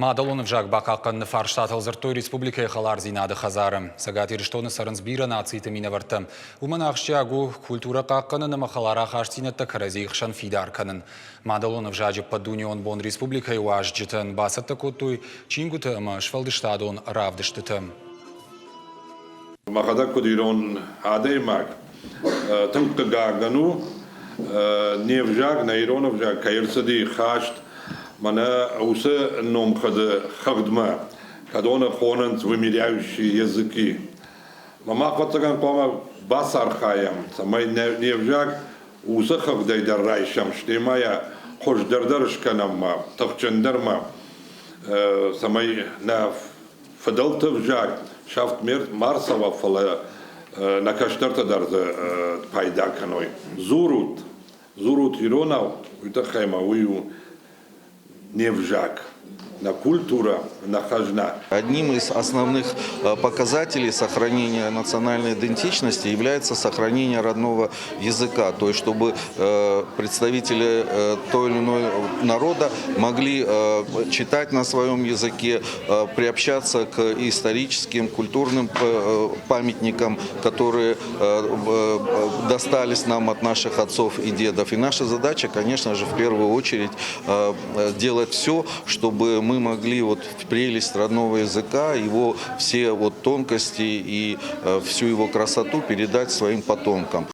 Мадӕлон ӕвзаг бахъахъхъӕныны фарстатыл дзырдтой республикӕйы хӕлардзинады хӕдзары. Цӕгат Ирыстоны цӕрынц бирӕ нациты минӕвӕрттӕ. Уымӕн ахсджиаг у культурӕ хъахъхъӕнын ӕмӕ хӕлар ахастдзинӕдтӕ кӕрӕдзийы хсӕн фидар кӕнын. Мадӕлон ӕвзаджы ӕппӕтдунеон бон республикӕйы уазджытӕн бацӕттӕ кодтой чингуытӕ ӕмӕ сфӕлдыстадон равдыстытӕ. Мӕхӕдӕг куыд ирон адӕймаг, тынг хъыгагӕн у, не взаг, нӕ ирон ӕвзаг кӕй ӕрцыди хаст мӕнӕ уыцы номхыгъды хыгъдмӕ, кӕдоны хонынц вымиряющие языки. Мӕ мах ӕвӕццӕгӕн хъуамӕ бацархайӕм, цӕмӕй не взаг уыцы хыгъдӕй дӕр райсӕм, стӕй ма йӕ хуыздӕр дӕр скӕнӕм, тыхджындӕрмӕ, цӕмӕй нӕ фыдӕлты взаг сӕфт ма рцӕуа, фӕлӕ нӕ кӕстӕртӕ дӕр дзы пайда кӕной. Дзурут, дзурут иронау, уый тыххӕй ма уый у не взаг, нӕ культурӕ, нӕ хӕзна. Одним из основных показателей сохранения национальной идентичности является сохранение родного языка, то есть чтобы представители той или иной народа могли читать на своем языке, приобщаться к историческим, культурным памятникам, которые достались нам от наших отцов и дедов. И наша задача, конечно же, в первую очередь делать все, чтобы мы могли вот прелесть родного языка, его все вот тонкости и всю его красоту передать своим потомкам.